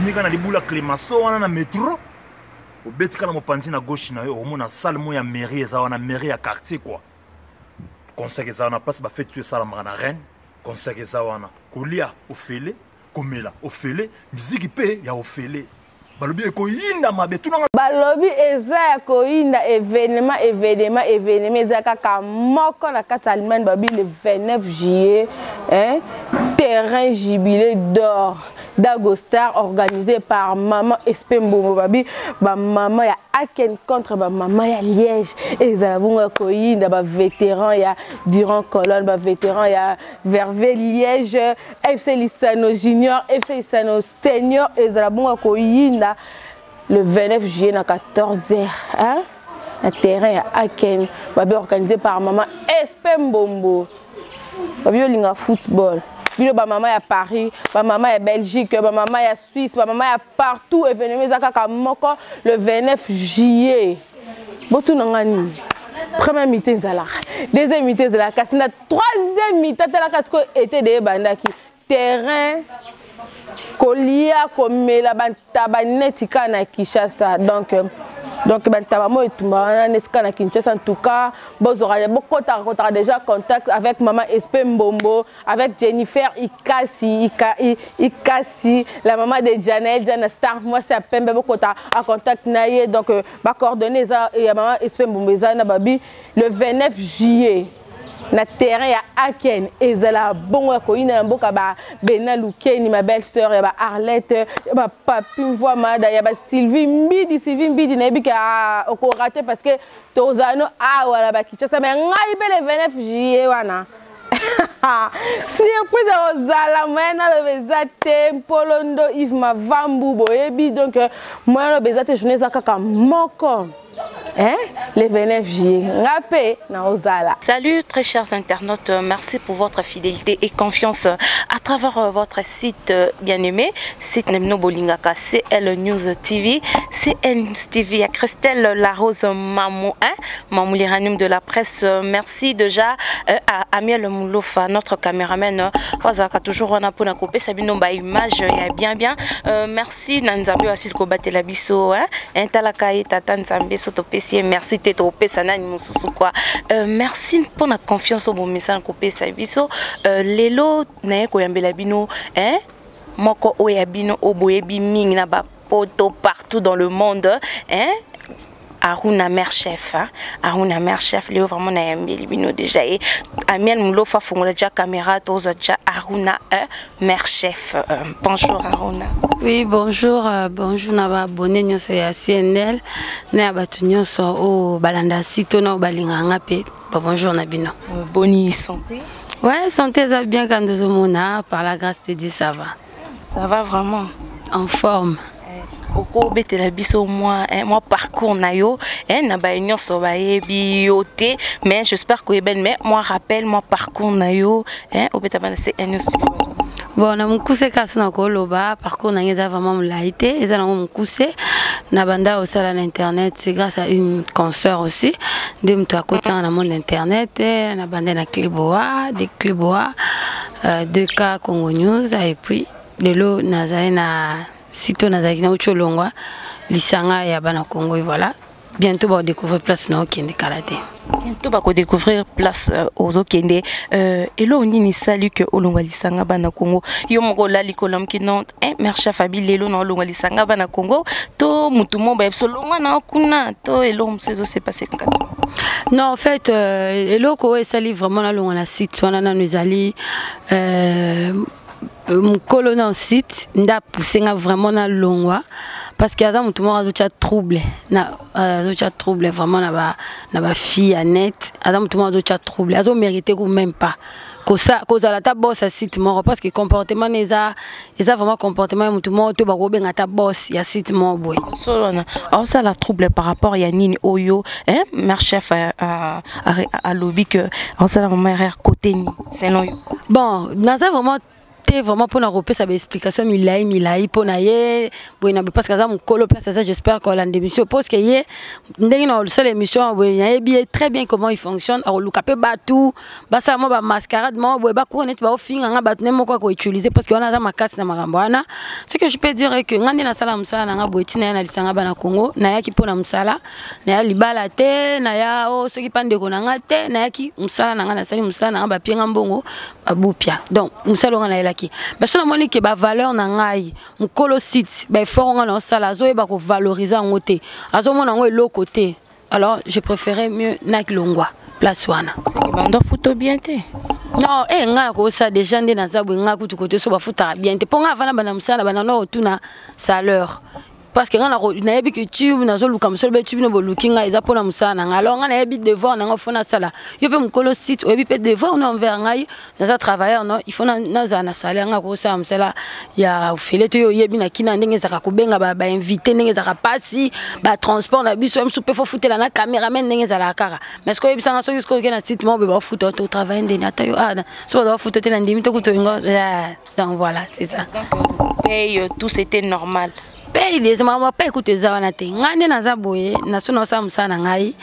Obimi kaka na libula Clemenceau wana na metro, obeti kaka na mopanzi na gauche na yo, okomona salle moko ya mairie eza wana, mairie ya quartier quoi. Concert eza wana, place ba fête tout esalamaka na Rennes, concert eza wana. Kolia ofele, komela ofele, miziki pe ya ofele. Balobi ekoyinda mabe tunanga. Balobi eza ya koyinda evenement, evenement, evenement eza kaka moko na kati ya Allemagne, babi le 29 juillet, hein, terrain jubilé d'or Dagostar organisé par maman Espe Mbombo, babi ba maman ya Aachen contre ba maman ya Liège, ezala bongo ya koyinda ba vétéran ya Durand Colonne, ba vétéran ya Vervé Liège, FC Lisano Junior, FC Lisano Senior, ezala bongo ya koyinda le 29 juillet na 14h, hein, na terrain ya Aachen, babi organisé par maman Espe Mbombo. Babi olinga football, bino ba mama ya Paris, ba mama ya Belgique, ba mama ya Suisse, ba mama ya partout, événement eza kaka moko le 29 juillet. Botuna nga nini? Première mi-temps ezalaka, deuxième mi-temps ezalaka, kasi na troisième mi-temps talaka sikoyo ete de ebandaki terrain kolia komela bantaba neti kaka na Kinshasa. Donc bantaba mo etumba wana neti kaka na Kinshasa. En tout cas bozwaka, bokotaka kotaka déjà contact avec maman Espe Mbombo, avec Jennifer Ikasi, Ikasi, la maman de Janelle, Jana Star, moi c'est Pembe, bokota en contact na ye. Donc ba coordonnées eza ya maman Espe Mbombo eza na babi le 29 juillet na terrain ya Aachen, ezala bongo ya koyinda na mboka ba Bena Lukeni, ma belle sœur, ya ba Arlette, ya ba Papi Mvua Mada, ya ba Sylvie Mbidi. Sylvie Mbidi nayebi ke, ah, oko rater parce que tozala no awa na ba Kinshasa, mais ngai pe le 29 juillet wana surprise ozala moyen naloba eza te. Mpolondo Yves Mavambu boyebi, donc moyen naloba eza te, journée eza kaka moko, hein, le 29 juillet nga pe na ozala. Salut très chers internautes, merci pour votre fidélité et confiance à travers votre site bien-aimé, site Nemno Bolingaka, CL News TV, CL News TV à Christelle Larose Mamou, hein, Mamou l'Iranium de la presse. Merci déjà à Amiel Mouloufa, notre caméraman, Wazaka toujours on a pour na couper Sabino ba image ya bien bien. Merci Nanzambe Wasil Kobatela biso, hein, Intalaka et Tata Nzambe soto pesi, merci te to pesa nani mususu quoi. Merci pour la confiance au bon message kopesa biso. Lelo na ko yambela bino, hein, moko oya bino oboyebi mingi na ba poto partout dans le monde, hein. Aruna mère chef, hein? Aruna mère chef, Léo vraiment na yambeli bino déjà et Amiel Moulofa fongola déjà caméra tozo déjà Aruna, hein, mère chef. Bonjour Aruna. Oui, bonjour, bonjour na ba abonné nyonso ya CNL, na ya bato nyonso o balanda sito na balinga nga pe. Ba bonjour na bino. Bonne santé. Ouais, santé ça bien quand nous mona par la grâce de Dieu ça va. Ça va vraiment. En forme. Okobetela biso moi, hein, moi parcours na yo, hein, na ba nyonso bayebi yo te, mais j'espère que ben, mais moi rappelle moi parcours na yo, hein, obeta bana c'est un aussi. Bon, na mukuse kaso na koloba parcours na eza vraiment molayi te, eza nango mukuse na banda osala na internet, c'est grâce à une consoeur aussi nde moto akotanga na monde internet, na banda na Cliboa, de Cliboa, 2K Congo News, et puis lelo nazali na sito nazalaki na uti olongwa lisanga ya bana Congo, et voilà, bientôt ba découvrir place na okende kala te. Bientôt ba découvrir place ozokende. Elo nini sali que olongwa lisanga bana Congo, yo moko la likola mki non, hein, mère chef abi lelo na olongwa lisanga bana Congo to mutu mo ba biso longwa na kuna to elo msezo s'est passé kati. Non, en fait, eloko esali vraiment na longwa na site wana nanu ezali mokolo na site nda poussé nga vraiment na longwa parce que aza mutu moko azotia trouble na, azotia trouble vraiment na ba fille ya net, aza mutu moko azotia trouble, azo mérité ou même pas kosa kozala ta boss ya site moko parce que comportement na eza vraiment comportement ya mutu moko to bakobenga ta boss ya site moko boye. Solo wana aosala trouble par rapport ya nini oyo, hein, mère chef alobi que aosala vraiment erreur côté nini selon yo? Bon, naza vraiment te vraiment mpona kopesa baexplication milai milai mpo na ye boye na boye, parce que aza mokolo place aza. J'espère kolanda émission, parce que ye ndenge na kosala émission boye, nayebi ye très bien comment il fonctionne. Akoluka mpe bato basala mwa bamascarade moko boye, bakura neti baofinga nga, bato nde moko akoutiliser, parce que wana aza makasi na makambo wana. Ce que je peux dire est que nga nde nasala mosala na nga boye, ntina ya na lisanga bana Congo, nayaki mpo na mosala, naya libala te, naya o soki mpa ndeko na nga te. Nayaki mosala na nga, nasali mosala na nga, bapie nga mbongo babupia. Donc mosala nga nayelaki baso, namoni ke bavaleur na ngai, mokolo site, baeffort nga naosala, azoyeba kovaloriser yango te, azomona yango eloko te. Alors je préférais mieux nakilongwa place wana. Bando futo bien te? Non, eh, nga nakosala déjà nde naza boye. Nga kutu kote so bafutaka bien te, mpo nga avanda banda mosala, banda na otuna salaire, parce que nga nayebi ke tube nazoluka mosala be tube no boluki ngai eza mpona mosala na ngai. Alors nga nayebi devoir na ngai, faut nasala. Yo mpe mokolo site oyebi mpe devoir no envers ngai. Naza travailleur, no, il faut nazala na salaire. Nga kosala mosala ya ofele te. Yo oyebi na kina ndenge ezalaka, kobenga bainvité ndenge ezalaka mpasi, batransport na biso mosu mpe faut futela na cameraman ndenge ezalaka kaka. Mais soki oyebisanga, soki soki oke na site moko boye, bafuta to travaille ndeni, ata yo so baza bafuta te, na ndimi te kutu olingo. Donc voilà, c'est ça. Donc paye, tout c'était normal? Paye, makambo paye kutu eza wana te. Ngai nde naza boye, na so naosala mosala na ngai,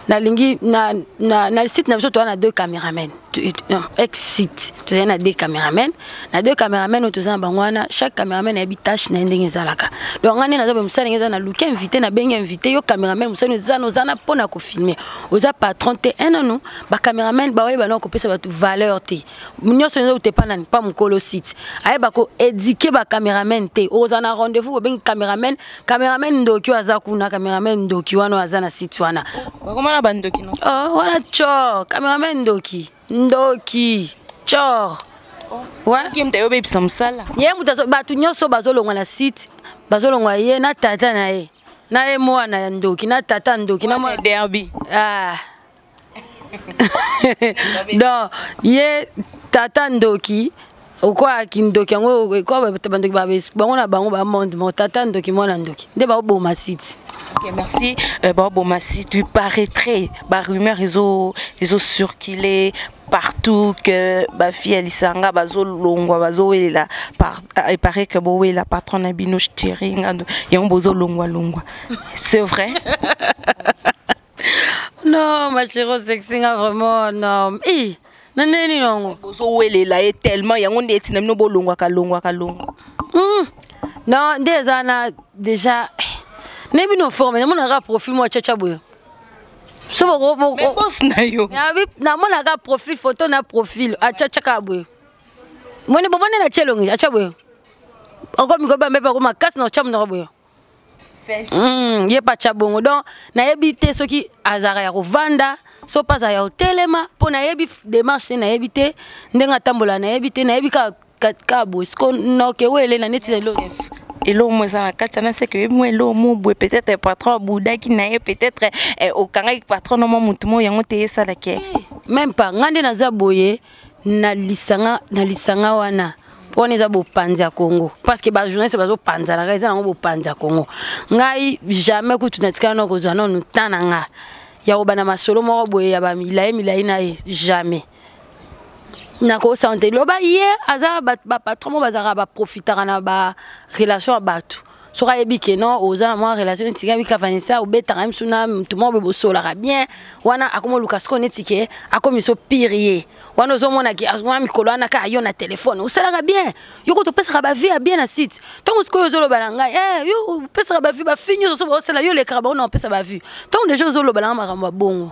nalingi na site na biso toza na deux caméramen. Ex site tozali na deux caméramen. Na deux caméramen oyo toza na bango wana, chaque caméraman ayebi tâche na ye ndenge ezalaka. Donc ngai nde naza boye, mosala ndenge eza, naluki invité, nabengi invité. Yo caméraman, mosala eza na oza na mpona kofilmer, oza patron te. Un nanu bacaméraman baoyeba na kopesa bato valeur te. Nyonso eza otepa nani pa mokolo site ayeba koéduquer bacaméraman te. Okozala na rendez-vous, bobengi caméraman, caméraman ndoki oyo aza kuna, caméraman ndoki wana oyo aza na site wana. Bakoma na bandoki no? Oh, wana tsor, caméraman ndoki, ndoki tsor. Ouais. Ye moto ayobebisa mosala. Ye moto, bato nyonso bazolongwa na site, bazolongwa ye na tata na ye, na ye mwana ya ndoki, na tata ndoki na mwana derby. Ah. Donc ye tata ndoki, okwaki ndoki yango kwa bandoki bango na bango bamonde mo, tata ndoki, mwana ndoki nde baoboma site. Ok, merci. Bon, bon, si tu paraîtrait, bah, rumeur, ils ont circulé partout que ba fille alisanga bazo longwa, bazo welela par il paraît que bo wela patron na bino Thierry Ngando yango bozo longwa longwa. C'est vrai? Non, ma chérie, sexy nga vraiment non. Eh, na neni yango? Bozo welela ye tellement, yango nde etina bino bolongwa kalongwa kalongwa. Non, nde eza na déjà nayebi no forme, namonaka profil mwa chacha boye so. Mais boss na yo. Namonaka profil, photo na profil, achacha kaka boye. Moni bomoni na tie elongi acha boye, okomi koyeba mpe bako makasi na otya monoko boye. Ye mpe atya bongo. Donc nayebi te soki azalaka ya kovanda, so mpe azalaka ya kotelema, mpo nayebi démarche te, nayebi te ndenge atambola, nayebi te, nayebi kaka boye. Siko noke wele na neti lelo. Eloko mo eza na kati wana, seke oyebi mwa eloko mo boye, peut-être patron abudaki na ye, peut-être okangaki patron na mwa motu mo, yango te esalaki. Même pas. Nga nde naza boye na lisanga, na lisanga wana, wana eza bopanzi ya Congo, parce que bajournaliste bazopanzanaka, eza nango bopanzi ya Congo. Ngai jamais kutu natikala na kozwa nanu temps na nga ya kobanda masolo moko boye ya bamilai milai na ye. Jamais nakosala te. Loba ye aza bapatron mo bazalaka, baprofitaka na barelation ya bato. Soki ayebi ke non, oza na mwa relation neti nga bika Vanessa, obetaka ye mosu na motu moko boye, bosolaka bien wana, akomi oluka sikoyo neti ke akomi so pire. Ye wana ozomona ke wana mikolo wana kaka yo na telefone osalaka bien, yo kutu opesaka bavie ya bien na site. Ntango sikoyo ozoloba na ngai, yo opesaka bavie, bafi nyonso so baosala, yo olekaka bango na opesa bavie. Ntango deja ozoloba na nga makambo ya bongo,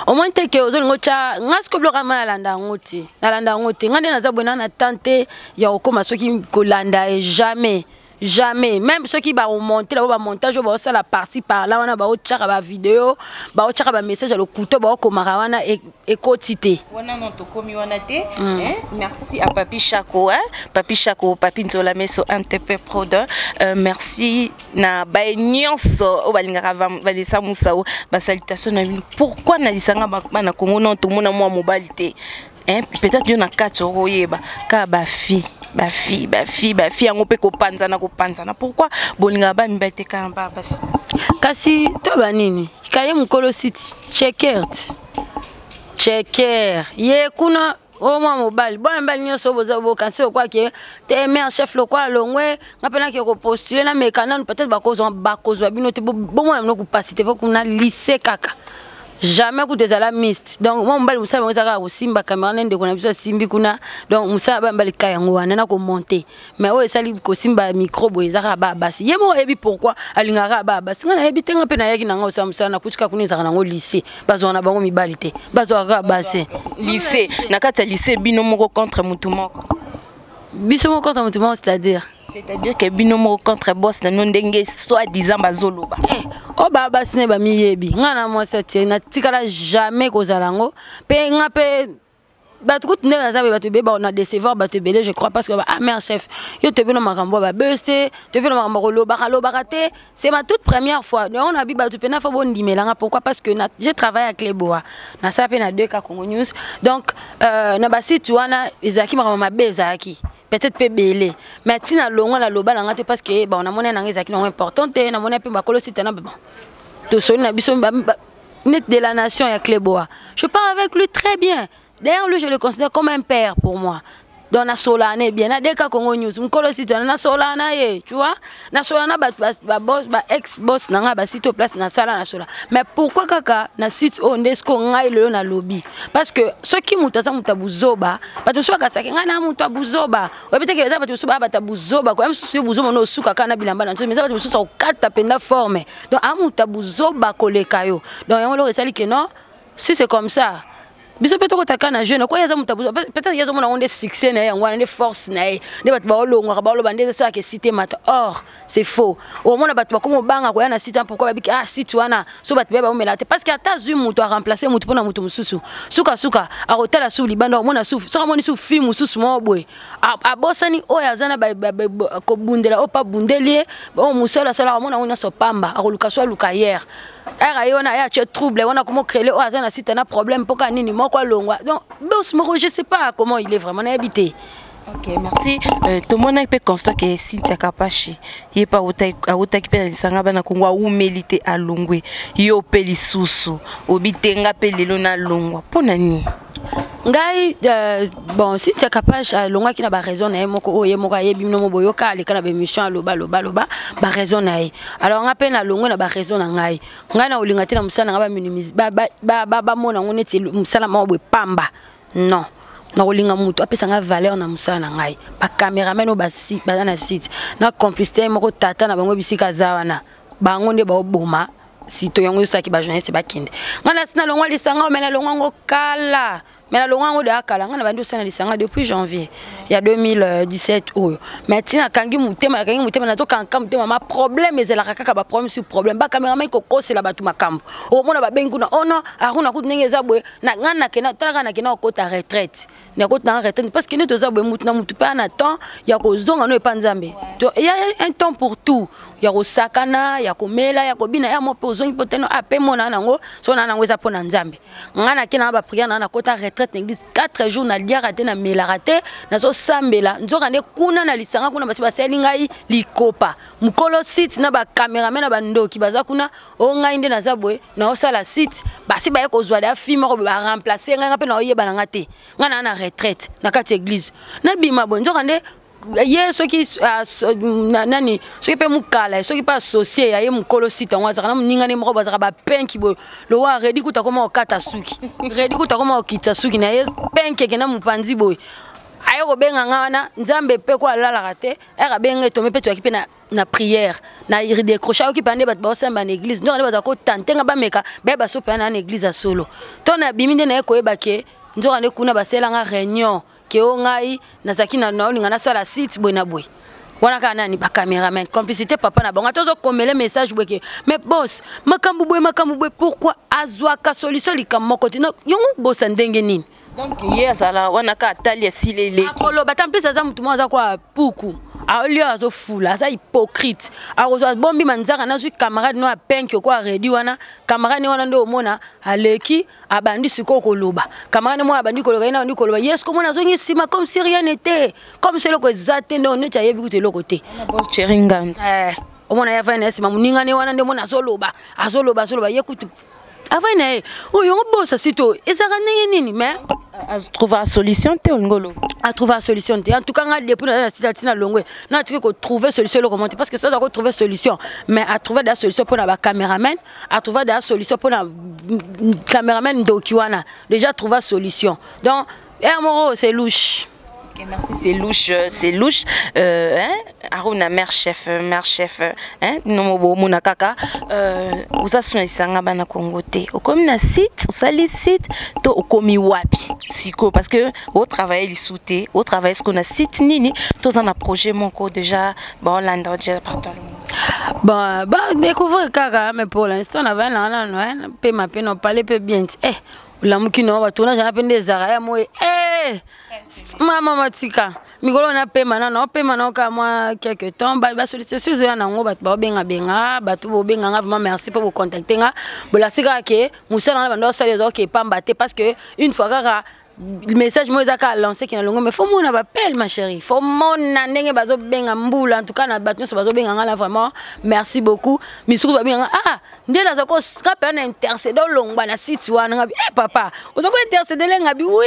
omoni te ke ozolinga otya nga sikoyo biloko ama. Nalanda yango te, nalanda yango te. Nga nde naza boye, na na temps te ya kokóma soki kolanda ye. Jamais, jamais. Même soki baomonte na bo bamontage oyo baosala parci par là wana, baotiaka bavideo, baotiaka bamessage ya lokuta, baokomaka wana, ekoti te. Wana non, tokomi wana te. Hein? Merci à Papi Chako, hein? Papi Chako, Papi Nzola Meso NTP Prod. Merci na baye nyonso oyo balingaka Vanessa Musau. Basalutation na bino. Pourquoi na lisanga bana Congo non tomona mwa mobali te, hein? Peut-être yo na kati okoyeba kaka bafi bafi bafi bafi yango mpe kopanzana kopanzana. Pourquoi bolingaka bamibali te, kaka ba basi? Kasi to banini kaye mokolo site checker checker ye kuna. Oyo mwa mobali, bwana mibali nyonso boza bokanisi lokola ke te mère chef lokola alongwe, nga mpe nake kopostule nameka nanu, peut-être bakozwa bakozwa bino te, bomona bino kopasi te, po kuna lycée kaka jamais kutu ezala miste. Donc mwa mobali mosala bango eza kaka kosimba kamera na ndeko na biso asimbi kuna. Donc mosala ba mibali kaka yango wana na komonte, mais oyo esali kosimba micro boye eza kaka baa basi. Ye moko ayebi pourquoi alingaka kaka baa basi, ngai nayebi te. Nga mpe nayaki nanga osala mosala, nakuti kaka kuna ezalaka nango lycée, bazwaka na bango mibali te, bazwaka kaka basi. Lycée, na kati ya lycée, bino moko contre mutu moko. Biso moko contre mutu moko, c'est-à-dire? C'est-à-dire que bino moko contre boss na bino, ndenge soi disant bazoloba. Eh, oyo baa basi ne bamiyebi. Ngai na mwasi atie, natikala jamais kozala yango mpe nga mpe bato kutu ndenge naza boye, bato ebele na décevoir, bato ebele, je crois, parce que ah, mère chef, yo toyebi na makambo ya babes te, toyebi na makambo ya kolobaka lobaka te. C'est ma toute première fois, donc on a bi bato mpena fo bondimelanga. Pourquoi? Parce que j'ai travaillé à Cleboa, nasala mpe na 2K Congo News. Donc na basite wana ezalaki makambo mabe, ezalaki peut-être mpe ebele, mais ntina longwa naloba na nga te, parce que bon, namoni nanga ezalaki nango important te. Namoni mpe bakolo site na bon, tosoli na biso net de la nation ya Cleboa. Je parle avec lui très bien. D'ailleurs, lui, je le considère comme un père pour moi. Donc nasola na bien na 2K Congo News, mokolo site wana, nasola na ye, tu vois, nasola na bato baboss, ba ex boss na ngai, basite oyo place nasala, nasola. Mais pourquoi kaka na site oyo nde siko ngai lelo nalobi? Parce que soki moto aza moto ya buzoba, bato mosusu bakasaki ngai na moto ya buzoba. Oyebi teke eza bato mosusu baya bato ya buzoba koya mosusu, yo buzoba no osuka kaka na bilamba na nzoto, mais eza bato mosusu akokata mpenza forme. Donc a moto ya buzoba koleka yo. Donc yango eloko esali ke non, si c'est comme ça, biso mpe tokotaka na jeune koya. Aza moto, peut-être ye azomona yango nde succès na ye, yango wana nde force na ye, nde bato baolongwaka, baoloba nde esalaka esite mata. Or c'est faux. Omona bato bakoma obanga koya na site. Pourquoi? Babiki ah, site wana so bato baya baomela te, parce que ata azwi moto, aremplace moto mpona moto mosusu, sukasuka akotala su libanda, omona su soki amoni su fi mosusu moko boye, abosani oyo aza na kobundela, oyo mpe abundeli ye, oyo mosala asalaka, omona yango nyonso pamba. Akoluka so aluka hier ere ye wana aye atie trouble wana, komo créer oyo aza na site na problème mpoka nini moko alongwa. Donc boss moko, je sais pas comment il est vraiment, nayebi te. Ok, merci. Tomonaki mpe constat ke Cynthia Kapashi ye mpe awutaki mpe na lisanga bana Kongo, awumeli te, alongwe. Yo mpe lisusu obi te, nga mpe lelo nalongwa, mpo na nini? Ngai bon, Cynthia Kapash alongwaki na baraison na ye moko, oyo ye moko ayebi. Bino mo boyoka aleka na baémission, aloba aloba aloba baraison na ye. Alors nga mpe nalongwe na baraison na ngai. Ngai na kolinga te na mosala na ngai baminimize, bamona yango neti mosala moko boye pamba. Non, nakolinga moto apesa ngai valeur na mosala na ngai. Bacameraman oyo baza na site na complicité moko, tata na bango bisika aza wana, bango nde baoboma sito yango. Esalaki bajournaliste bakende. Ngai nasi nalongwa lisanga, me nalongwa yango kala, me nalongwa yango deya kala. Ngai na bandi osala lisanga depuis janvier ya 2017 oyo, mais ntina nakangi motema, nakangi motema, nazokanga motema. Ma problème ezalaka kaka baproblème sur problème, bacameraman kokosela bato makambo. Omona babengi kuna, oh non, Aruna kutu ndenge eza boye, ngai nakenda, talaka, nakenda kokota retraite, nakota nanga retraite, parce que nde toza boye, mutu na mutu mpe na temps ya kozonga no epa Nzambe. Ya un temps pour tout, ya kosakana, ya komela, ya kobina, ya mo mpe ozongi mpo teno ape mona nango. So na nango eza mpo na Nzambe. Ngai nake nanga baprière nanga, nakota retraite na église 4 jours, naliaka te, namelaka te, nazosambela. Nzoka nde kuna na lisanga kuna basi basali ngai likopa, mokolo site na bacameraman na bandoki baza kuna. O ngai nde naza boye, naosala site, basi baye kozwa deya fille moko baremplace ngai. Nga mpe naoyeba na nga te, ngai naa na retraite na kati ya église, nabima boye. Nzoka nde ye soki nani, soki mpe mokala, soki mpe associe ya ye mokolo site yango, azalaka na moningane moko, bazalaka bapenki boye lowa redi kuta koma kokata suki, redi kuta koma kokitisa suki na ye, penki ekenda mopanzi boye. Aye kobenga nga wana. Nzambe mpe ko alalaka te, ere abenga etome mpe toyaki mpe na prière, na décroche, ayoki mpe nde bato baosemba na église. Nzoka nde bazala kotante nga, bameka bayeba so mpe na église ya solo to nabimi nde naye koyeba ke nzoka nde kuna basalelanga réunion ke o ngai nazalaki naolinga nasala site boye na boye wana kaka nani, bacameraman complicité papa na bango. Ata ozokomele message boye ke mais boss, makambo boye, makambo boye, pourquoi azwaka solution likambo moko te? Yango bosa ndenge nini? Donc ye azala wana ka atali, esili, eleki. Akoloba ta mpesi, aza motu moko aza kwa puku, aolia, azofula, aza hypocrite. Akozwa bombi manzaka, nazwi camarade no apenki oko aredi wana, camarade wana nde omona aleki, abandi sikoyo koloba. Camarade mwana abandi koloba, ye na abandi koloba, ye sikoyo mona azongi nsima comme si rien n'était, comme si eloko eza te, nde neti ayebi kutu eloko te. Omona ye avandi na ye nsima, moningane wana nde omona azoloba, azoloba, azoloba, ye kutu. Avandi na ye oyo yango bosa sito ezalaka ndenge nini, mais atrouva solution te, olingi oloba? Atrouva solution te. En tout cas, nga depuis naza na site, ntina longwe, natiki kotrouve solution eloko mo te, parce que soza kotrouve solution, mais atrouve da solution mpona bacameraman, atrouva da solution mpona cameraman ndoki wana, déjà trouva solution. Donc ere moko, c'est louche. Ok, merci, c'est louche, c'est louche. Hein? Aruna, mère chef, mère chef, hein? Non, mona kaka. Oza suna isanga bana Congo te. Okomi na site, osali site, to okomi wapi? Siko, parce que au travail lisusu te, au travail ce qu'on a site nini, to na projet moko déjà, bon, Hollande déjà partout le monde. Bon, bah, découvrir kaka, mais pour l'instant, na va na na na pe ma pe no parler pe bien. Eh, olamuki no ba tournage na pe nde ezalaka ya moye. Eh, mama matika mikolo napema nano, opema nao kaka mwa quelque temps. Basollicitation ezoya nango, bato baobengabenga, bato bobenganga, vraiment merci mpo bocontacte nga. Bolasi kaka ke mosala wana bando osala eza oke pamba te, parce que une fois kaka message moko eza kaka lancé ke na longo, mais faut mona bapele, ma chérie, faut mona ndenge bazobenga mbula. En tout cas, na bato nyonso bazobenga nga na, vraiment merci beaucoup. Misuku babenga nga, ah, nde naza koka na intercéder olongwa na site wana. Nga bi, eh papa, oza ko intercéder le? Nga bi, oui.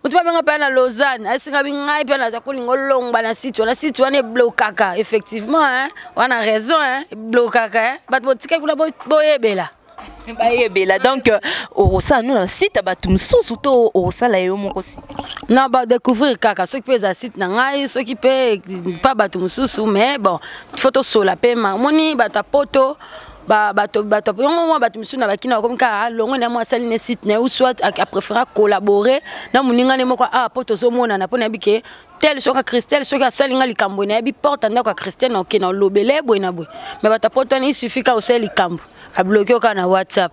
Moto babenga mpe na Lausanne, asinga bi, ngai mpe naza kolinga olongwa na site wana. Site wana eblokaka effectivement, hein? Wana raison, hein? Eblokaka, hein? Bato botikaki kuna, boyebela. Bayebela. Donc okosala no na site ya bato mosusu to okosala yo moko site? Na badécouvrir kaka, soki mpe eza site na ngai, soki mpe pa bato mosusu. Mais bon, faut tosola mpe. Omoni bato ya poto, bato yango mwa bato mosusu na bakina bakomi kaka longo na mwa asali ne site na ye, ou soit apréféra collaborer na moninga ne moko awa, mpo tozomonana, mpo nayebi ke tel, soki Christelle, soki asali nga likambo, nayebi porte ndako ya Christelle, na okende olobele boye na boye. Mais bato ya poto wana, il suffit ka osali likambo, abloke yo kaka na WhatsApp,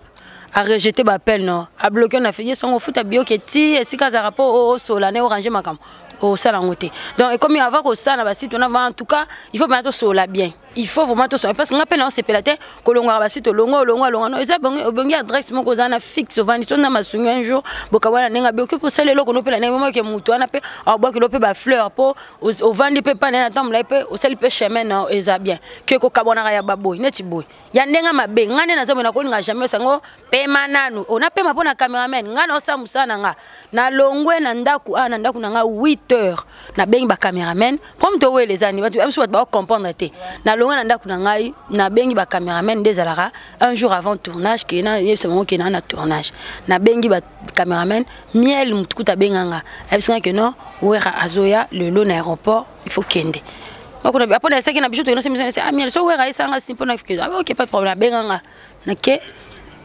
arejete baappel, no abloke yo na ye songo, ofuta bioke ti esika azalaka mpo osola ne orange makambo osala yango te. Donc ekomi avant kosala na basite wana, en tout cas, il faut mpena tosola bien, il faut vraiment tosola, parce que nga mpe na osepela te kolongwaka basite, olongwa, olongwa, olongwa. No, eza obongi adresse moko oza na fixe, ovandi so na masungi. Un jour bokabwana ndenge abe, okoki kosala eloko no mpe na ndenge moke, motu wana mpe abwakelo mpe bafleur, mpo ovandi mpe pana na ntango molai, mpe osali mpe chemin na eza bien ke kokabwanaka ya baboye neti boye ya ndenge mabe. Ngai nde naza boye, nakolinga jamais sango pema nanu onapema mpo na cameraman. Ngai naosala mosala na nga, nalongwe na ndako awa, na ndako na nga 8 heures, nabengi bacameraman mpo moto owele eza nini, bato biso bato baocomprendre te. Nalongwe na ndako na ngai, nabengi bacameraman, nde ezalaka un jour avant tournage ke nayebisa bango ke naa na tournage. Nabengi bacameraman, miel motu kuta abenganga, ayebisi nga ke non, Wera azoya lelo na aéroport, il faut kende. Apo na esaki na biso tokende semisa, ah, miel so Wera ayesanga si mpona, ok, pas de problème. Abenganga, nake,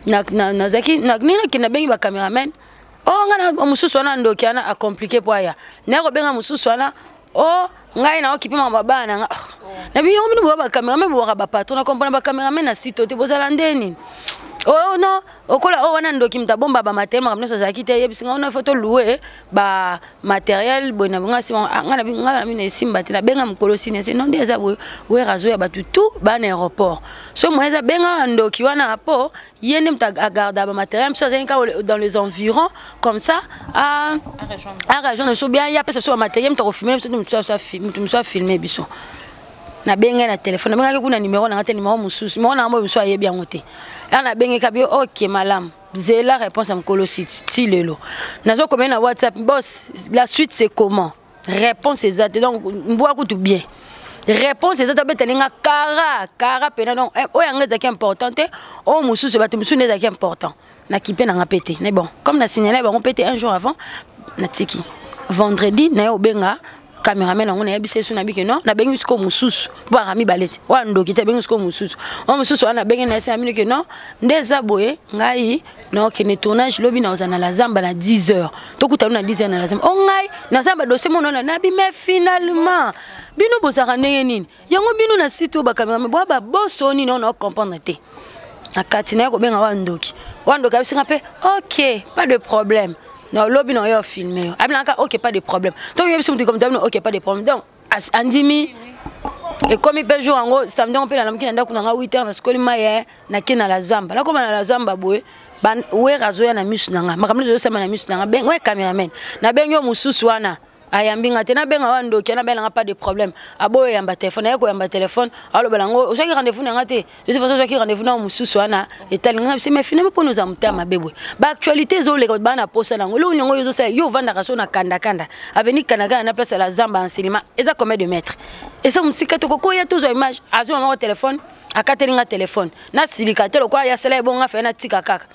nazalaki nini, nakende, nabengi bacameraman. O oh, ngai na mosusu wana ndoki wana acomplike mpo aya, naye kobenga mosusu wana, o oh, ngai naokipe makambo bana na nga. Nabi yango bino boya bacameraman, bowaka bapatron, na comprendre bacameraman na site te, bozala nde nini? Oh non, okola oyo wana ndoki, moto abomba bamatériel, makambo nyonso azalaki te. Ayebisi ngai ona, faut toloue bamatériel boye na ngai nsima. Ngai na bino esimba te. Nabenga mokolo sini esi non, nde eza boye, Wera azoya, bato tout bana aéroport, so moyen eza, benga ndoki wana mpo ye nde moto agarda bamatériel biso, azalaki kaka dans les environs comme ça, arejoindre biso bien, ye apesa biso bamatériel, moto akofilme biso, moto mosusu afilme biso. Nabengai na telefone, nabengaki kuna numero nanga te, numero mosusu, numero nanga moyo mosusu ayebi yango te. Ya nabengeka bi, ok, malamu, zela réponse ya mokolo site. Ti lelo nazokomela na WhatsApp, boss, la suite c'est comment? Réponse eza te. Donc mbwa kutu bien, réponse eza te. Abetali nga kara kara pena. Donc oyo yanga ezalaki important te, oyo mosusu, bato mosusu nde ezalaki important. Nakipe nanga mpe te, mais bon, comme na signale bango mpe te un jour avant, natiki vendredi, naye obenga cameraman yango, nayebisa ye so, nabi ke non, nabengi sikoyo mosusu mpo aka mibale te, oyo ndoki te, abengi sikoyo mosusu, oyo mosusu wana nabengi na ye, amini ke non, nde eza boye, ngai naokende tournage lobi, naoza na la zamba na 10 heures, tokutana na 10 heures na la zamba. O ngai naza badossier mono nabi, mais finalement bino bozalaka ndenge nini yango bino na site oyo, bacameraman boya baboso nini oyo, naocomprendre te. Na kati naye kobenga wa ndoki, wa ndoki abisinga mpe, ok, pas de problème, na lobi na oyo filme yo, abinaka, ok, pas de problème. To yebisi motu comme tabino, ok, pas de problème. Donc andimi. Ekomi mpe jour yango samedi yango mpe nalamuki na ndako na nga 8 heures, nasukoli mai, ye nake na la zamba, nakoma na la zamba boye, Wera azoya na misu na nga, makambo nyonso ezosama na misu na nga. We cameraman, nabengi yo mosusu wana. Ayambi nga te, nabenga wa ndoki, nabenga nga, pas de problème. Aboyo yamba téléphone, aye koyamba téléphone, alobela yango ozwaki rendez-vous na nga te. De toute façon ozwaki rendez-vous na mosusu wana etali nga mais finalement mpona oza motema mabe boye, baactualité ezoleka, baa na posa nango. Eloko yango oyo ozosala, yo ovandaka so na kandakanda, avenue Kandakanda na place ya la Zamba enseignement, eza combien de mètres? Eza mosika, tokokoya tozwa image. Azwa moko téléphone, akateli nga téléphone. Nasilika te, lokola yasala ebonga fe, natika kaka.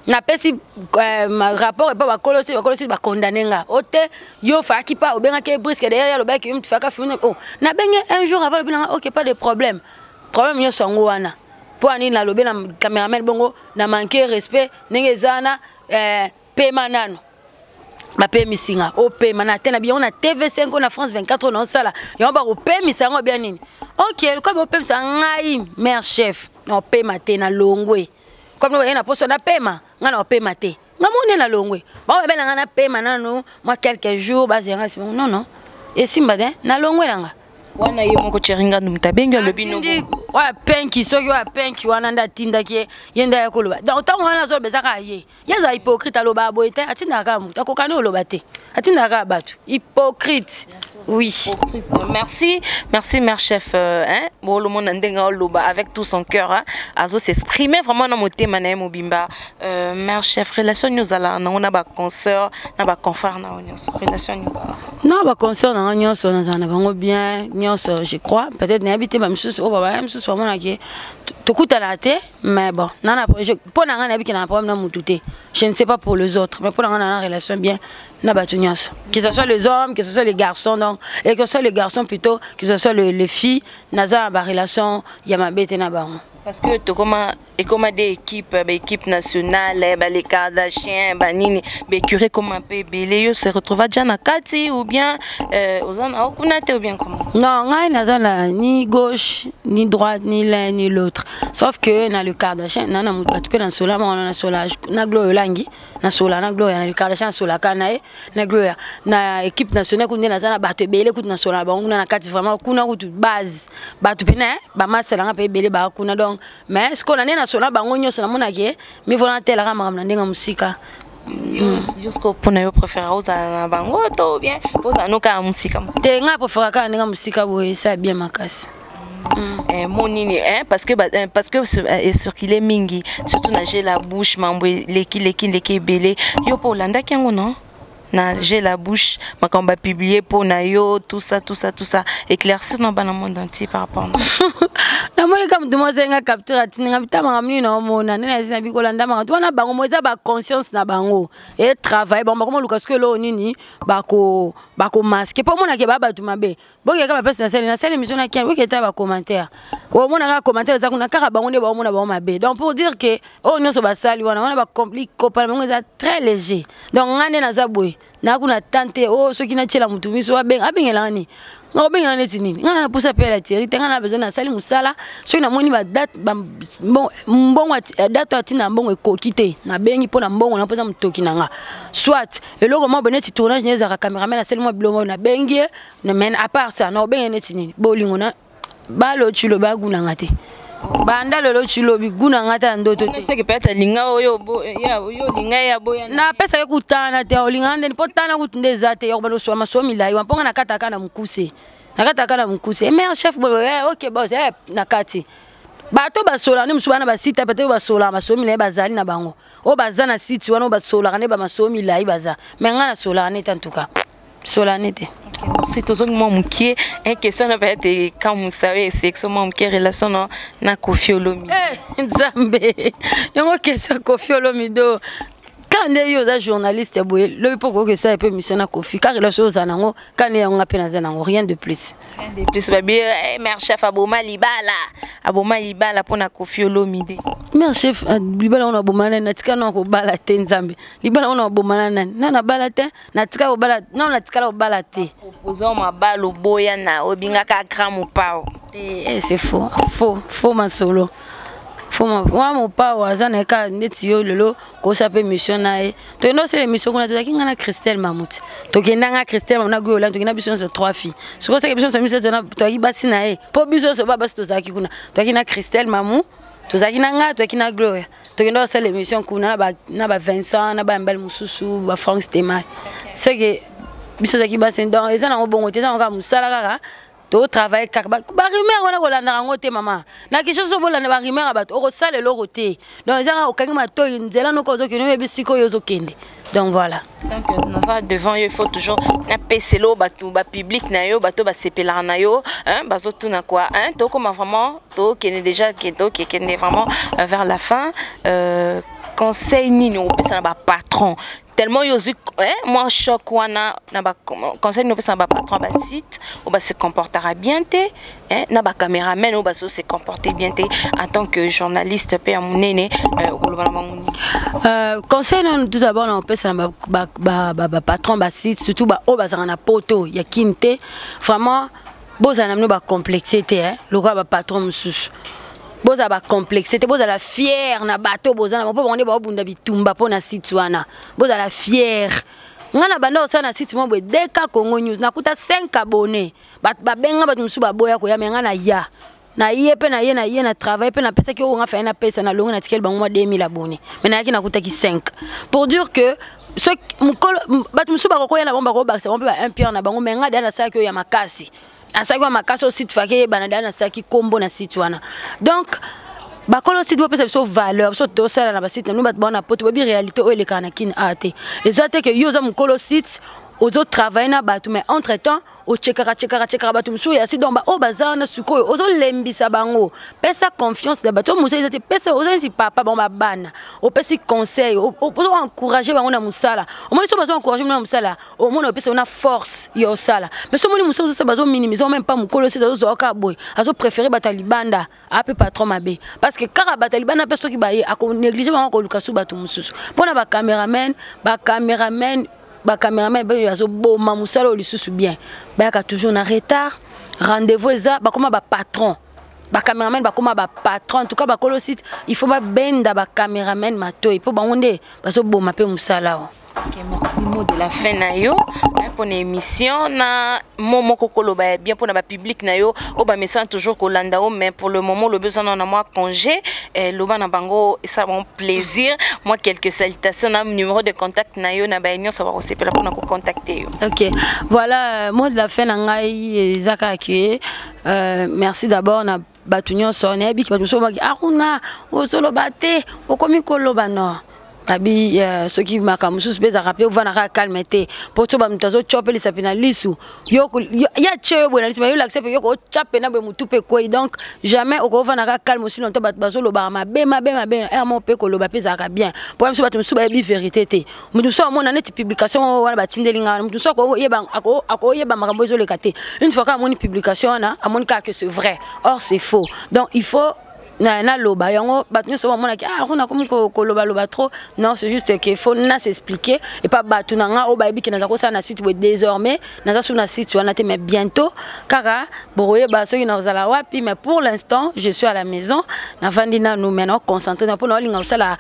Napesi rapport epa bakolosi, bakolosi bakondane nga o te, yo fayaki pa obengaki brusque. D'ailleurs alobaki yo mutu fayaka filme. Oh, nabenge un jour avant, alobi nanga ok, pas de problème. Problème nyonso yango wana mpo anini? Nalobi na cameraman bongo na manque respect ndenge eza wana. Pema nano, bapemisi nga, opema na te na biyango na TV5, na France 24 oyo naosala yango, bakopemisa yango bia nini? Ok, lokola bopemisa ngai, mare chef, na opema te, na longwe. Comme baye na poso napema, nga na opema te, nga mone na longwe. Bango babela nga napema nano mwa quelques jours, bazenga nsima. Non, non, esimba te, na longwe na nga. Wana ye moko Thierry Ngandu moto abengi, alobi? Atindi oyo apenki, soki oyo apenki wana nde atindaki ye, ye nde aya koloba. Donc ntango wana azoloba, eza kaka ye. Ye azala hypocrite, aloba boye te, atindaka kaka moto akokani oloba te, atindaka kaka bato. Hypocrite, oui. Merci, merci, mère chef. Hein? Bon, le monde ndenge oloba avec tout son cœur, hein? Azo s'exprimer vraiment na motema na ye mobimba. Mère chef, relation nyonso ala nango na ba consœur, na ba confrère na nyonso. Relation nyonso ala. Non, baconsœur nanga nyonso nazala na bango bien nyonso, je crois. Peut-être nayebi te, bamisusu oyo babaya, misusu bamonaki tokutana te, mais bon, nana mpo na ngai nayebi ke na problème na mutu te. Je ne sais pas pour les autres, mais mpo na ngai nana relation bien na bato nyonso, que ce soit les hommes, que ce soit les garçons, donc, et que ce soit les garçons plutôt, que ce soit les filles, naza na barelation ya mabe te na bango. Parce que tokoma ekoma des équipes, ba équipe nationale, ba les Kardashiens, ba nini, ba écurie comme un peu ebele, yo se retrouva déjà na kati ou bien oza na okuna te ou bien comment? Non, ngai naza na ni gauche ni droite, ni l'un ni l'autre, sauf que na le Kardashian na na moto bato mpe na sola moko na sola na Gloria Olangi, na sola na Gloria, na le Kardashian nasolaka na ye na Gloria. Na équipe nationale kutu nde naza na bato ebele kutu, nasola na bango kuna na kati, vraiment kuna kutu base bato pene bamaselanga mpe ebele baa kuna. Donc, mais sikoyo na nde nasola bango nyonso, namonaki ye mivona natelaka makambo na ndenge ya mosika. Jusqu'au mpona yo préférera ozala na bango to bien ozala no kaka mosika mosika? Te, ngai préférera kaka ndenge ya mosika boye, esa bien makasi. Mo nini, hein, parce que parce que ecircule mingi, surtout na J'ai la bouche, mambo eleki leki leki ebele. Yo mpo olandaki yango, non? Na J'ai la bouche, makambo bapublie mpo na yo, tout ça, tout ça, tout ça, éclaircir na bana monde entier par rapport na Namoni ka motu moko asenga capture, atindinga bita makambo nini naomona nde nazi na bikolanda makambo wana. Bango mo eza baconscience na bango etravaille, bango bakoma luka soki eloko nini bakomaske mpo omonake baa bato mabe. Bokeka bapesi nasali nasali émission na kiani, boketa bacommentaire, omona kaka commentaire eza kuna kaka bango nde baomona bango mabe. Donc pour dire que oyo nyonso basali wana wana bakomplikopa na bango eza très léger. Donc ngai nde naza boye, naa kuna tante oyo soki natiela motu miso, abengelanga nini, nga kobengela neti nini? Ngai na naposa pe ya Thierry te. Ngai na besoin nasali mosala, soki namoni badate mbongo, date oyo atinda mbongo ekoki te, nabengi mpo na mbongo na mpoza motoki na nga, soit eloko moko boye neti tournage na ezalaka, cameraman asali mwa biloko oyo, nabengi ye. Mais à part ça, nakobenga neti nini? Bolingo na balo tilobi agunanga te, banda lelo tilobi gunanga te ya ndoto te. Seke peut-être alinga oyo oyo olinga ye aboya. Napesaki kutana te, olingaka ndeni mpo tana kutu nde eza te ya kobanda oswa masolo milai wa mponga. Nakataka na mokuse, nakataka na mokuse, mais chef boye, ok boss, na kati bato basolaka nde mosusu bana basite peut-être basolaka masolo milai, bazali na bango oyo baza na site wana oyo basolaka nde bamasolo milai baza, mais ngai nasolaka nete, en tout cas solaka nete. Merci. Tozongi mwa mokie, un question na peut-être ekamusa oyo esection mwa mokie, relation na Koffi Olomide. Nzambe, yango question ya Koffi Olomide, ka nde yo oza journaliste boye, lobi mpo koyoka esala mpe émission na Koffi, ka relation oza nango ka nde yango nga mpe naza nango, rien de plus. Rien de plus. Babi mère chef aboma libala, aboma libala mpona Koffi Olomide. Mère chef, libala wana aboma nani? Natika na kobala te. Nzambe, libala wana aboma na nani? Na nabala te, natika kobala, non, natikala kobala te. Proposa mabala, oboya na obingaka grand mopao. Te, c'est faux, faux, faux masolo, faux. Wana mopao aza na ye kaka neti yo lelo kosa mpe émission na ye. Tokenda osala émission kuna, tozalaki nga na Christelle Mamuti, tokenda nga Christelle Mamuti na Goyola, tokenda biso nyonso trois filles. Soki osaki biso nyonso miso, tozalaki basi na ye mpo biso nyonso ba basi tozalaki kuna. Tozalaki na Christelle Mamu, tozalaki na nga, tozalaki na Gloria, tokenda kosala émission kuna na ba Vincent na bayambali mosusu, ba Frank Stemai. Seke Biso ozalaki basi, donc eza nango bongo te, eza nango kaka mosala, kaka totravaille kaka. Barumeur wana kolandaka yango te, mama. Na Kinshasa bolanda barumeur ya bato, okosala eloko te. Donc eza kaka okangi matoi, nzela noko ozokende, oyebi sika oyo ozokende. Donc voilà. Donc naza devant yo, il faut toujours napeselo bato, bapublic na yo, bato basepelaka na yo, hein, bazotuna quoi, hein, tokoma vraiment, tokende déjà, tokekende vraiment vers la fin. Conseil nini opesa na bapatron, tellement yo ozwi, hein, mwa choc wana, na baconseil nini opesa na bapatron ya basite oyo base comportaka bien te, hein, na bacaméraman oyo bazo se comporter bien te? En tant que journaliste mpe ya monene, okoloba na bango nini? Conseil nano, tout d'abord na opesa na bapatron basite, surtout baoyo bazalaka na poto ya kini te, vraiment bozala na bino bacomplexe te, eh, lokola bapatron mosusu. Bozala bacomplexe te, bozala fier na bato boza na bango, mpo bango nde baobunda bitumba mpo na site wana. Bozala fier. Nga na banda kosala na site moko boye, Deka Congo News, nakuta 5 abonné. Babenga bato mosusu, baboya koya, me nga na ya na ye mpe na ye na ye na travail mpe napesaki oyo nga faye napesa na longo, natikeli bango mwa 2000 abonné, me nayaki nakutaki 5, pour dire que soki mokolo bato mosusu bakokoya na bango, bakobakisa bango mpe ba 1 pierre na bango. Me nga deya nasalaki oyo ya makasi, nasalaki oyo ya makasi oyo site faki eyebana. Deya nasalaki kombo na site wana. Donc bakolo site, bopesa biso valeur. Biso tosala na basite na bino, bato bao na poto boyebi réalité oyo elekaka na kini a te. Eza te ke yo oza mokolo site, ozotravaille na bato, mais entre temps ochekaka chekaka chekaka bato mosusu ya si. Donc baoyo baza wana sikoyo, ozolembisa bango. Pesa confiance na bato oyo mosala eza te. Pesa, oza neti papa bango, babana, opesi conseil, ozo encourage bango na mosala. Omoni so bazo encourage na mosala, omoni opesa na force ya osala. Mais so omoni mosala ozosala, bazominimiser, même pas mokolo osi azozwa kaka boye, azopréféré bato ya libanda, ape patron mabe, parce que kaka bato ya libanda mpe soki baye, akonéglige bango, akoluka su bato mosusu. Mpona bacameraman, bacameraman, bacameraman bayo azoboma mosala oyo lisusu bien, bayaka toujours na retard. Rendez-vous eza, bakoma bapatron, bacameraman bakoma bapatron. En tout cas bakolo site, il faut babenda bacameraman matoi, mpo bango nde bazoboma mpe mosala oyo. Ok, merci. Mot de la fin na yo, hein, pour émission na mo moko koloba ya bien pour na public na yo oyo bamesana toujours kolanda o, mais pour le moment lobi oza na mwa congé, loba na bango, esala bango plaisir, moi quelques salutations na numéro de contact na yo na baye nyonso bakosepela mpona kocontacte yo. Ok, voilà, mot de la fin na ngai eza kaka ke merci d'abord na bato nyonso. Nayebiki bato mosusu baki aruna ozoloba te, okomi koloba no abi. Soki makambo mosusu mpe ezalaka mpe, ovanda kaka calme te, mpo so bamoto azotyopelisa mpe na lisu ya tie yo boye na lisu, yo lakisa mpe yo kotya mpe na boye motu mpe ekwei. Donc jamais okovanda kaka calme osi longtemps. Bato bazolobaka mabe mabe mabe ere moko mpe koloba mpe ezalaka bien, mpo biso bato mosusu bayebi vérité te. Moto mosusu amona neti publication wana batindeli nga wana, moto mosusu akoyeba makambo ezoleka te. Une fois kaka amoni publication wana, amoni kaka que c'est vrai, or c'est faux. Donc il faut naloba yango, bato nyonso bamonaki ah rona komi kolobaloba trop. Non, c'est juste que faut na s'expliquer epa bato na nga oyo bayebi ke naza kosala na site boye. Désormais naza su na site wana te, mais bientôt kaka bokoyeba soki nazala wapi. Mais pour l'instant je suis à la maison, navandi nanu, mais naoconcentre mpo naolinga kosala,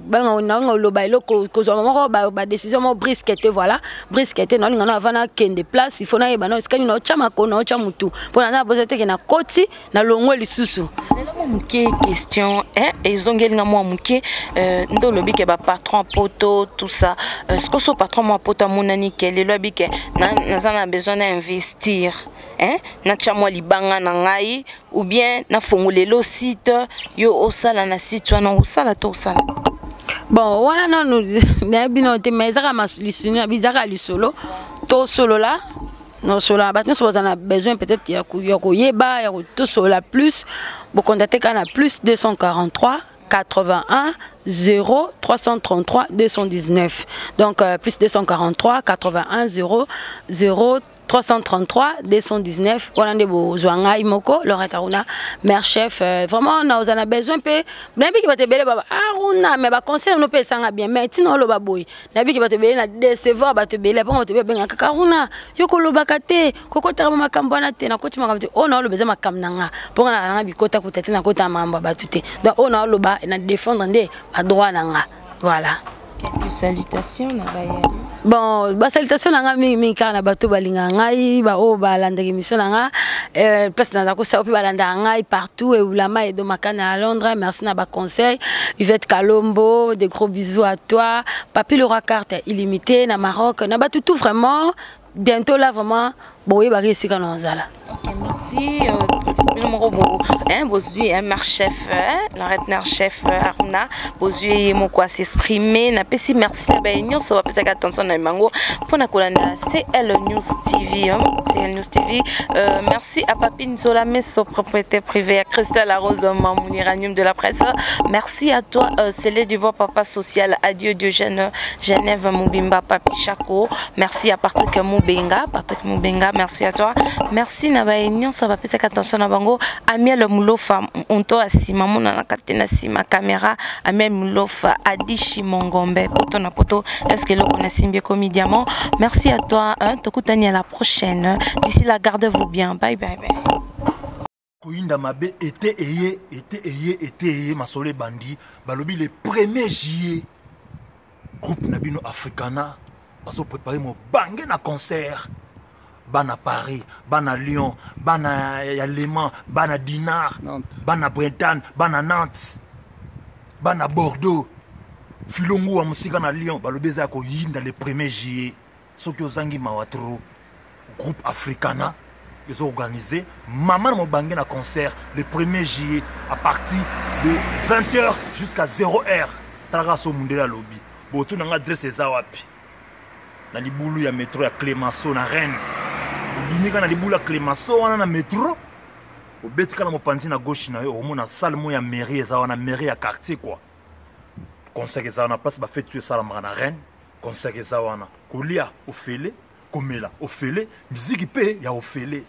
naolinga oloba eloko, kozwa moko badécision moko brusque te. Voilà, brusque te. Naolinga no avant nakende place, il faut nayeba no esika nini naotya makolo, naotya motu, mpo naza na posa teke nakoti nalongwe lisusu. Zela mwa moke, question, hein, ezongeli nga mwa moke. Nde olobi ke bapatron poto, tout ça, siko so patron mwa poto amonani ke lelo abi ke naza na besoin na investir, hein, natya mwa libanga na ngai ou bien nafongola elo site, yo osala na site wana, osala to osala te? Bon, wana nanu nayebi nano te, mais ezaka lisolo na bizaka, lisolo tosolola, nosolola. Bato nyonso baza na besoin peut-être ya koyeba, ya tosolola plus, bocontacte kaka na plus 243 81 0 333 219. Donc plus 243 81 0 0 333 219. Wana nde bozwa ngai moko, Laurette Aruna, mère chef. Vraiment naoza na besoin mpe nayebiki bato ebele baba Aruna, mais baconseil na bino mpe esanga bien. Mais ntina oloba boye, nayebiki bato ebele na décevoir bato ebele, mpo bato ebele babengaka kaka Aruna, yo kolobaka te, kokotaka ba makambo wana te. Nakoti makambo te. Oyo naoloba eza makambo na nga, mpo nga nanga bikota kuta te, nakota makambo ya bato te. Donc oyo naoloba, na défendre nde badroit na nga. Voilà. Quelques salutations na bayali. Bon, basalutation na nga mingimingi kaka na bato balingaka ngai, baoyo balandaka émission na nga, place naza kosala mpe balandaka ngai partout. Eulama edomaka na Londres, merci na baconseil. Yvette Kalombo, de gros bisous à toi. Papi Lora, carte illimité na Maroc, na bato tout vraiment. Bientôt là, vraiment boyebaki esika na ozala. Ok, merci. Bino moko bo, hein, bozwi, hein, mère chef, hein, la reteneur chef Aruna, bozwi ye moko as'exprimer. Napesi merci na baye nyonso bapesaki attention na bango mpona kolanda CL News TV, hein, CL News TV. Merci à Papi Nzola Meso, propriété privée à Christelle Arose Mamouniranium de la presse. Merci à toi, Célé Dubois, papa social. Adieu Diogène Genève Mubimba, Papi Chako. Merci à Patrick Mubenga, Patrick Mubenga, merci à toi. Merci na baye nyonso bapesaki attention na bango. Amiel Mulofa, onto asima mona na kati na sima caméra. Amiel Mulofa, Adishi Mongombe, poto na poto. Est-ce que l'on a simbi comme diamant? Merci à toi, hein, tokutani à la prochaine. D'ici là, gardez-vous bien. Bye bye bye. Koyinda mabe ete eye ete eye ete eye masolo ebandi. Balobi le 1er juillet, groupe na bino Africana bazoprépare mobange na concert. Bana Paris, bana Lyon, bana ya Le Mans, bana Dinard, Nantes, bana Bretagne, bana Nantes, bana Bordeaux, filongo wa mosika na Lyon. Balobi eza ya koyinda le 1er juillet. Soki ozangi mawa trop. Groupe Africana ils ont organisé mama na mobange na concert le 1er juillet à partir de 20h jusqu'à 0h. Talaka so mundele alobi botuna nga adresse eza wapi? Na libulu ya metro ya Clémenceau na Rennes. Obimika na libulu ya Clémenceau wana na metro, obetika na mopanzi na gauche na yo, omona salle mo ya mairie eza wana, mairie ya quartier quoi. Concert eza wana, place bafete tu esalamaka na Rennes. Concert eza wana, kolia ofele, komela ofele, miziki mpe ya ofele.